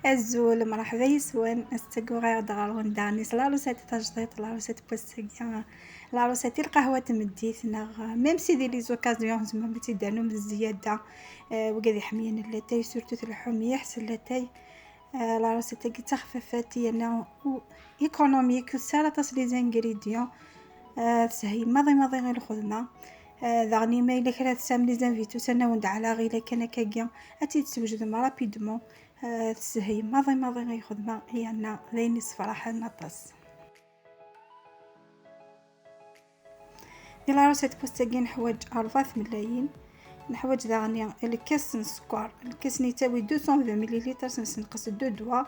الزول مرحبا يسوان استقوغ دغارون دانيس la recette تجديد la recette بوستيكيا la recette القهوة تمديت نغ même si دي les occasions زعما متيدانو بالزيادة وكذا يحمينا لاتاي surtout الحوم يحسن لاتاي la recette كي تخففات انا économique سالا تص les ingrédients تسهي ماضي ماضي غير الخدمة داغني ما الا كرات سام les invités سنة وند على غير كان كاكيا اتي تسوجد rapidement تسهي ماضي ماضي غير خدمة هي انا ذيني صفراحه نطس دي la recette بوستاكي نحوج 4 ملايين نحوج داغني الكاس سكر الكاس نيتاوي 220 مليلتر ننقص deux doigts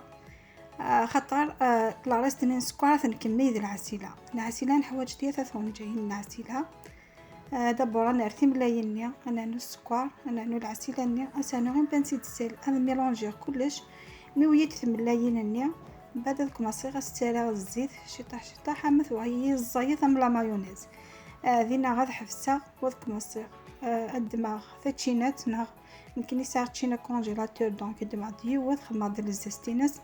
خاطر la reste نين سكر نكمي ذي العسيله العسيله نحوج 3 فنجان العسيله d'abord انا رثي ملايين انا نو السكر انا نو العسيله ني اسانو غير pincée de sel انا mélanger كلش mais ويت ملايين ني من بعد commencer غسترا الزيت شطح شطح اما ثوعي الزيت ام la mayonnaise دينا غاد حفصة وذ commencer الدماغ ثاتشينات نغ يمكن يسار تشينا congélateur donc الدماغ ديوث خدمة ديال الزيستينس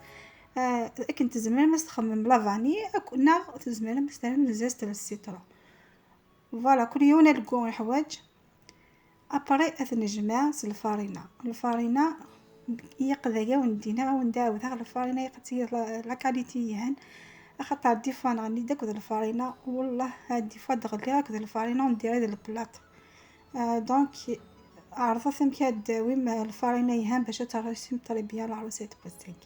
لكن تزمر ما تخمم la vanille نغ تزمر ما zeste ال citron voilà كل يوم نلقو حوايج après اثنجمع الفارينه الفارينه يقضيا وندينا ونداوذها الفارينه يقتي la qualité يهان خاطر des fois نغني داك الفارينه والله هاد des fois دغلي هاك الفارينه وندير هاد ال plat donc عرضت ثم داوي الفارينه يهان باش ترسم très bien la recette بوستيك.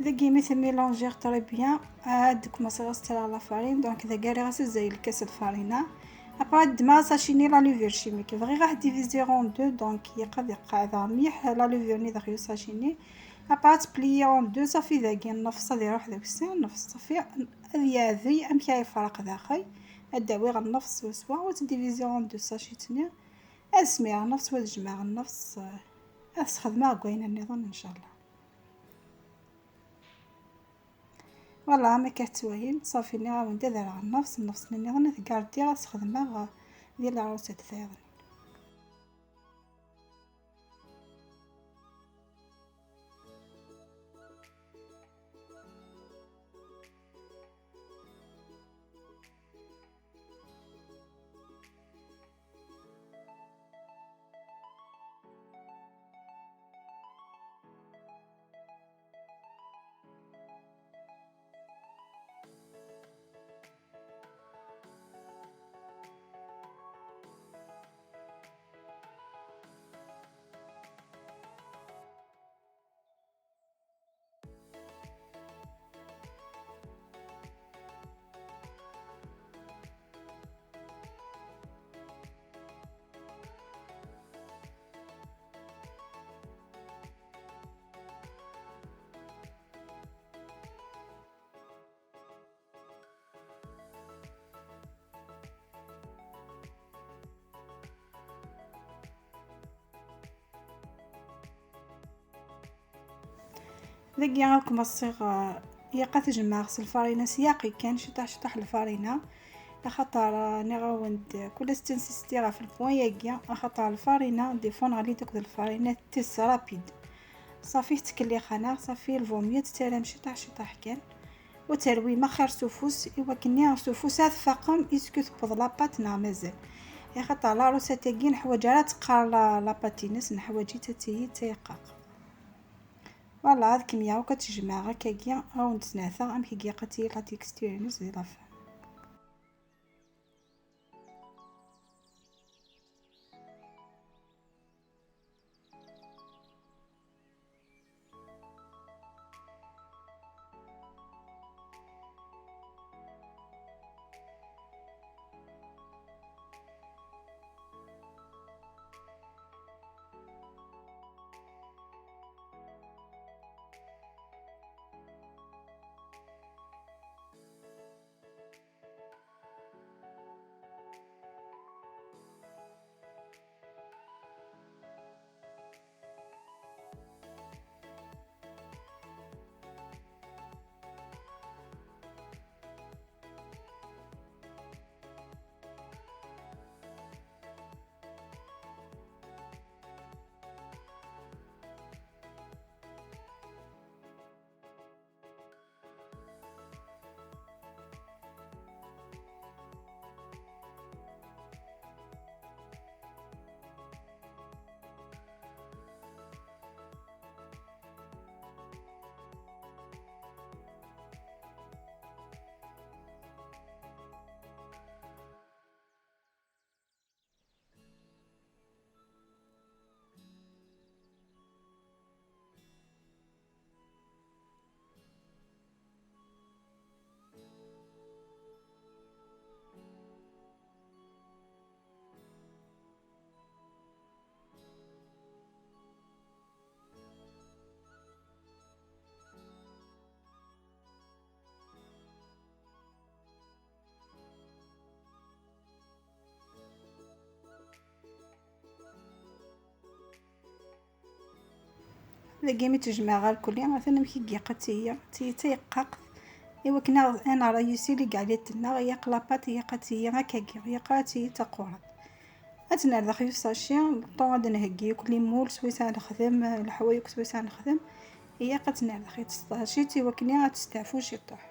ذاكي مثل mélanger très bien عاد commencer غسترا la farine donc ذا كاري غاس زي الكاس الفارينه après دما sachet ني la levure chimique بغي غا diviser en deux donc يقد يقعد مليح la levure ني داخل sachet ني après تبلي en deux صافي ذاكي النفس غادي يروح داك الساعة النفس صافي هذي امكا يفرق داخل اداوي غير النفس سوا و ت diviser en deux sachet تني اسمي النفس وتجمع النفس استخدمها كوينه النظام ان شاء الله. voilà ما كتوين صافي ني غاون دادر النفس النفس ني غنى تكاردي غاس خدمة ديال العروسات تاعي. ذاكي غاكم الصيغ يقا تجمع غسل الفارينة سياقي كان شطح شطح الفارينة خاطر ني غاوند كل ستنسيستي غا في البوان ياكيا خاطر الفارينة دي فون غالي داك الفارينة تس رابيد صافي تكلي خانا صافي الفومية تترام شطح شطح كان وتروي ما خير سفوس ايوا كني سفوس هاد فاقم اسكو تبض لاباط نا مازال يا خاطر لا روسات نحوج راه تقار لاباتينس نحوجي تتيي تيقاق voilà هاد الكمية وكتجمع هكاكيا او نتنعثا ام كي قاتي la texture نس ديال la fin. ذاكي مي تجمع غير كل مثلا كي قاتي تي تيقاق ايوا كنا انا راه يسيلي كاع ليتنا يا قلابات يا قاتي هكاكي يا قاتي تقورات اتنا داخل في sachet طون غادي نهكي كل moule سويسا نخدم الحوايج سويسا نخدم هي قاتنا داخل sachet تي وكني غتستعفو شي طوح.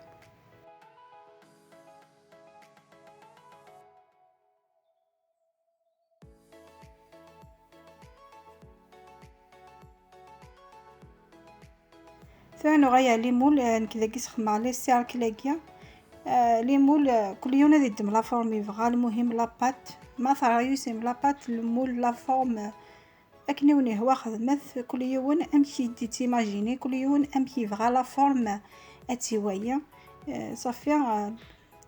ثانو غايا les moules نكذا كيسخمع les cercles لاكيا les moules كل يوم غادي يدم la forme يبغى المهم la pâte ما ثرايوسيم la pâte ال moule la forme اكنيوني هو خدمت كل يوم امشي دي t'imaginer كل يوم امشي يبغى la forme اتيوايا صافي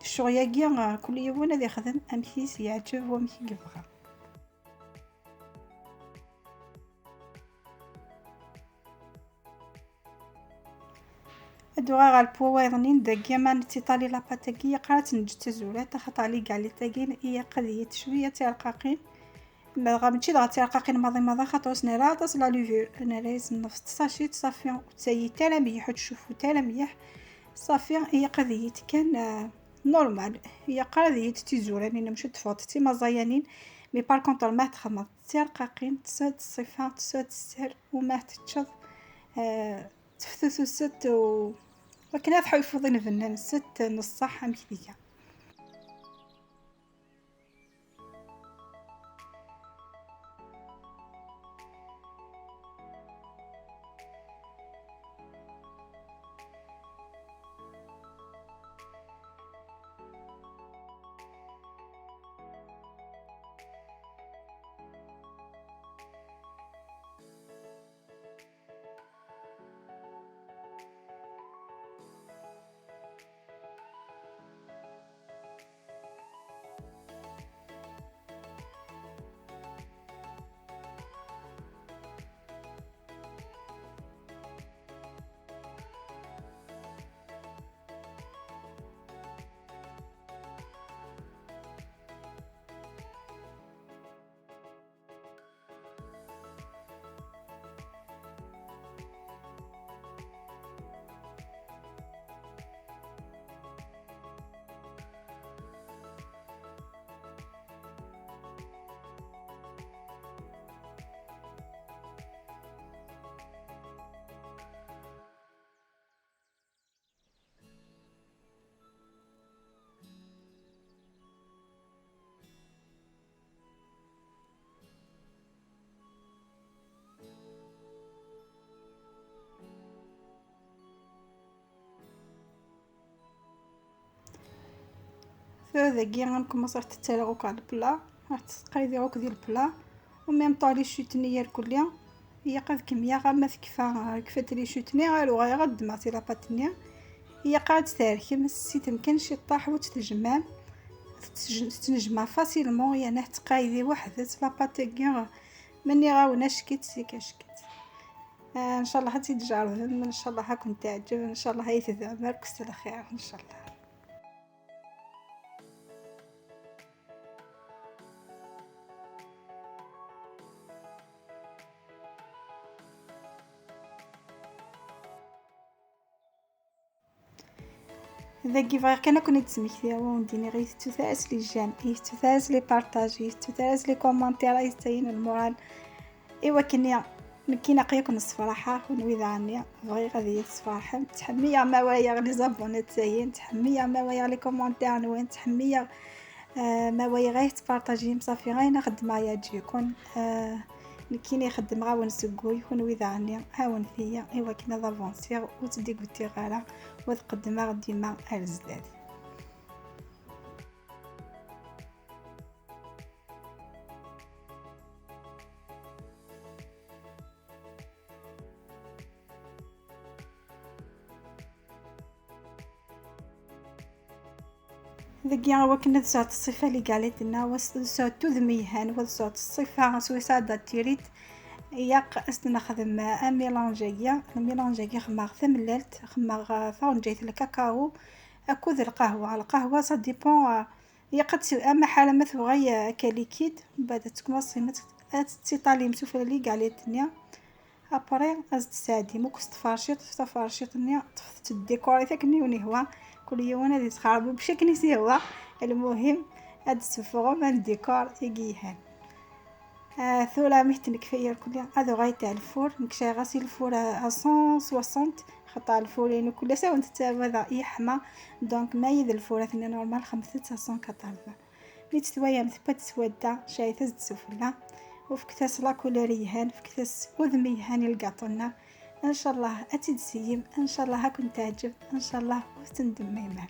الشغياكيا كل يوم غادي يخدم امشي يعجب وامشي يبغى. ادوغا غا البوايضنين داكيا ما نتيطالي la pâte اكي قرات نجد تزولات خاطر لي كاع لي تاكين هي قضية شوية تيرقاقين ما غا ماشي دغا تيرقاقين ماضي ماضي خاطر سنرا تص la levure انا لايز نفس sachet صافي تاي تا مليح تشوفو تا مليح صافي هي قضية كان normal، هي قضية تيزوراني مشي تفوت تي مزيانين، mais par contre ما تخمط تيرقاقين تساد الصفة تساد السر وما تتشض تفتت ست و ولكن هذا حيفضل فنان ست نص صح مثلية. ذاكي غنكون صرت تتلاغوك على ال plat، راح تقايدي غوك ديال ال plat، و même temps les chutes نيا الكلية هي قاد كمية غا ما تكفى كفات les chutes ني غير وغير غد ما la pâte نيا هي قاد تاركي سيت مكان شي طاح وتتجمع تتنجمع facilement، يعني تقايدي وحدة la pâte كي مني غاونا شكيت سيكا شكيت. ان شاء الله تتجرب، ان شاء الله هاكم تعجب، ان شاء الله هي تذعمر كسل خير ان شاء الله. ذاكي فغير كان كون تسميكتي ونديني غير تثاس les j'aime، تثاس les partages، تثاس les commentaires، يستين ال moral. ايوا كني كي نقيكم الصراحه ونويذ عني بغي غادي الصراحه تحميه ما وايا les abonnés تاين، تحميه ما وايا les commentaires نوين، تحميه ما وايا غير تبارطاجي صافي غير نخدم معايا تجيكم كي نخدم غا ونسكوي ونويذ عني عاون فيا. ايوا كي نافونسي وتدي قلتي غالا وتقدم ديما الزلال. ذاكي هو كنا تسعة الصفة اللي قالت لنا وسعة تذميهان وسعة الصفة سويسا داتيريت ياق استنخدم ميلانجية الميلانجية خماغ ثملالت خماغ ثونجيت الكاكاو اكوذ القهوة. القهوة سا ديبون يقد اما حالة ما ثغي كليكيد بعد تكمصي تيطالي مسوفة اللي قالت لنا ابري از تساعدي موكس تفارشيط تفارشيط نيا تديكوري ثاك نيوني هو كل يوم غادي تخربوا بشكل سوا. المهم هاد السفرة من ديكور يجيهان ثولا مهتن كفايه الكل. هذا غاي تاع الفور نكشي غاسي الفور 160 خطا الفورين كل ساعه وانت هذا يحمى دونك ما يد الفور ثني نورمال 514 نيت ثوايا مثبت سوادا شاي تزد سفلة وفكتاس لا كولوريهان فكتاس وذميهان القاطونه. ان شاء الله اتدسيم، ان شاء الله هاكم تعجب، ان شاء الله وتندم ميمره.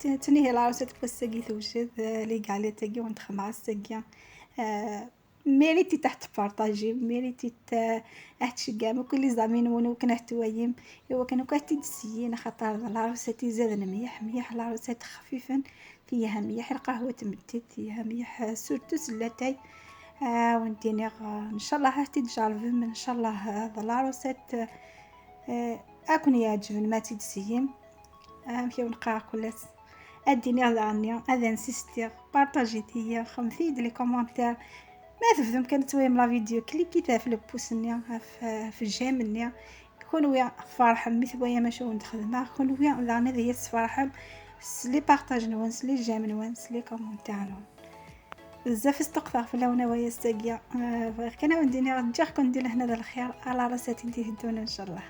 تنهي la recette بوساكي توجد les galettes تاكي ونتخمع الساكيا mérite تحت partager، mérite تشجع كل les amis نون وكنا توايم ايوا كانوا كاتي تسيين خاطر la recette زاد مليح مليح la recette خفيفا فيها مليح القهوة تمتت فيها مليح surtout لاتاي. ونديني ان شاء الله راح تجربوا ان شاء الله هذا la recette اكون يعجبني ما تدسيين مشيو نقرا كلات اديني غاني هذا insister partagez تيا خمسي les commentaires ما تفهم كانت تويم la vidéo cliquez في le pouce نيا في ال j'aime نيا كونوا فرحم مثل ويا ما شو نخدمها كونوا غاني ذي فرحم les partages نوان les j'aime نوان les commentaires نوان بزاف استقفر في اللون ويا الساقية. كان عندي نجاح كندير هنا الخير على راساتي ندير ان شاء الله.